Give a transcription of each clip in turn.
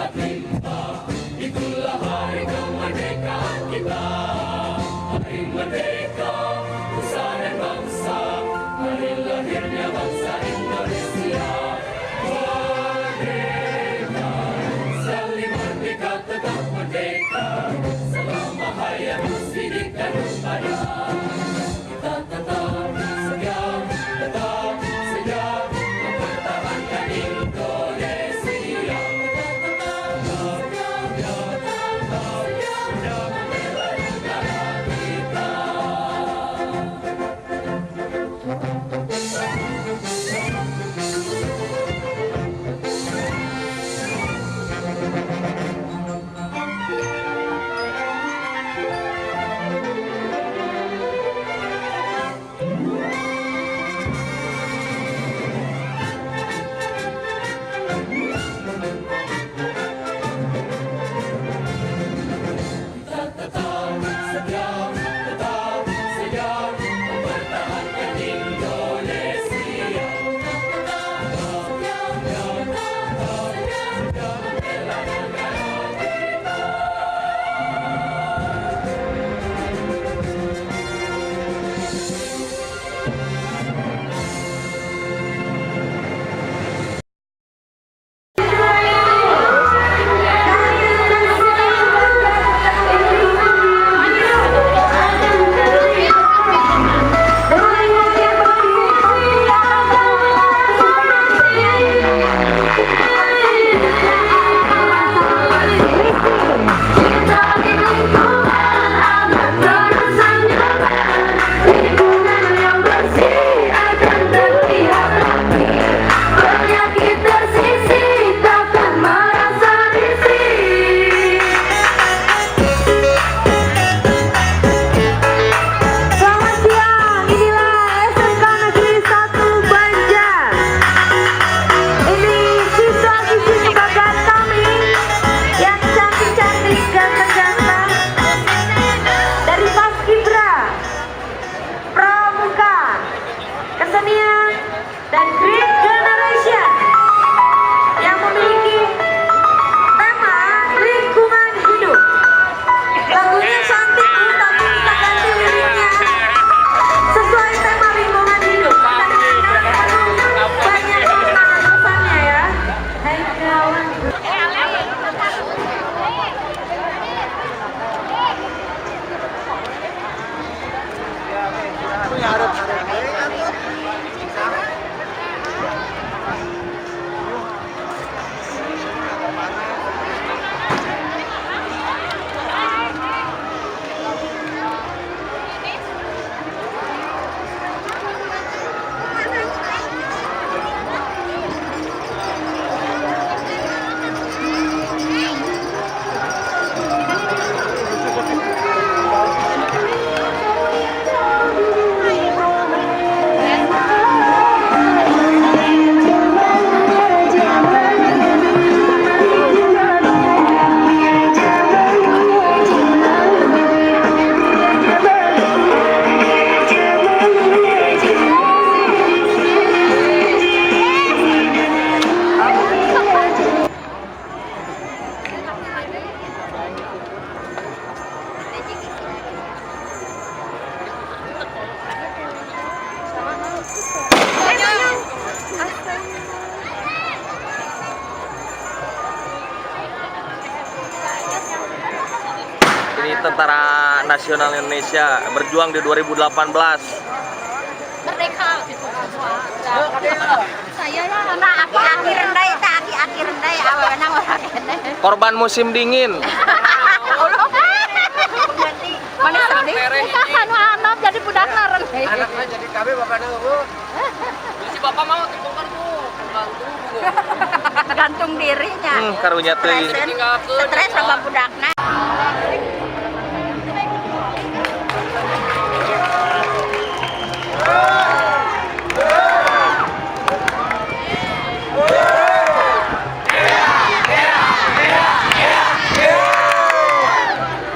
45. Itulah hari kemerdekaan kita. Hari merdeka, nusa dan bangsa. Hari lahirnya bangsa Indonesia. Merdeka, saling merdeka tetap merdeka. Selama hayat sidik dan pada. Kita tetap setia, tetap setia mempertahankan Indonesia. Kita tetap setia, tetap setia membela negara kita. Kita tetap setia, tetap setia mempertahankan Indonesia. Kita tetap setia, tetap setia membela negara kita. Penyakit tersisih takkan merasa risih. Selamat siang, inilah SMK Negeri 1 Banjar. Ini siswa-siswi kebanggaan kami yang cantik-cantik, ganteng-ganteng dari Paskibra, Pramuka, Kesenian, dan Great Generation yang memiliki tema lingkungan hidup. Lagunya cantik, Bu, tapi kita ganti liriknya sesuai tema lingkungan hidup. Kita dengarkan penuh banyak makna dan pesannya ya. Hai kawan. Ini Tentara Nasional Indonesia berjuang di 2018. Merdeka saya ya anak Aki-aki rendai, tak aki-aki rendai, awalnya orang kene. Korban musim dingin. Mana sedih? Bukan anu anak jadi budak rendai. Anaknya jadi KB, bapaknya bu. Si bapak mau dibongkar tuh, bantu. Gantung dirinya. Karunya teuing. Stres sama budakna.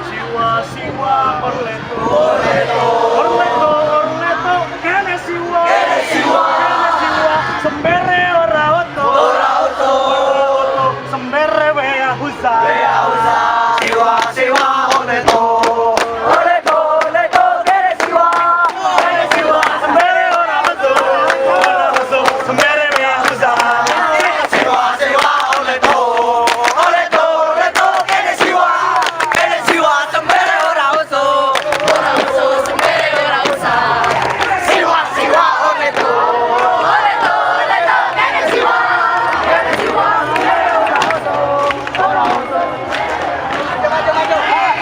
Siwa siwa orleto orleto orleto kene siwa kene siwa kene siwa sembere ora oto ora oto ora oto sembere. Lea Huza. Lea Huza. Siwa siwa Orleto. Orleto Orleto kene siwa. Kene siwa. Sembere ora huzo. Ora huzo. Sembere Lea Huza. Siwa siwa Orleto. Orleto Orleto kene siwa. Kene siwa. Sembere ora huzo. Ora huzo. Sembere ora huza. Siwa siwa Orleto. Orleto Orleto kene siwa. Kene siwa. Sembere ora huzo. Ora huzo. Maju maju maju.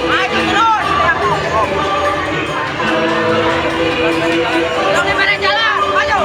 Maju terus. Dong mana jalan? Maju.